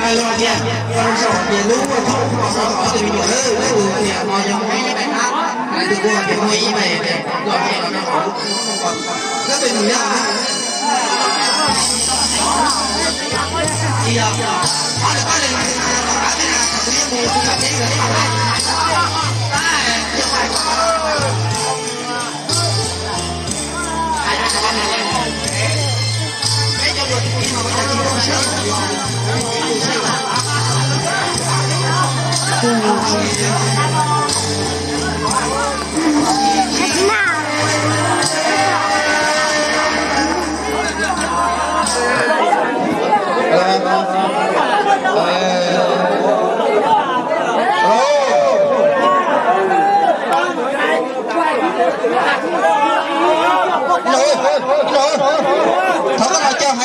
Tias lub thoob qhov no tus me nyuam lawm, lawm tias no yog muaj ib pais qab, lawv tus kuj tias muaj ib pais tias los nyiaj los rau hauv lub thoob ko. Kab pem mus yog tias qhov lawv pab lawv los qab tej na, kuv yeej mus kuv mam teb lawv. Thov koj los coj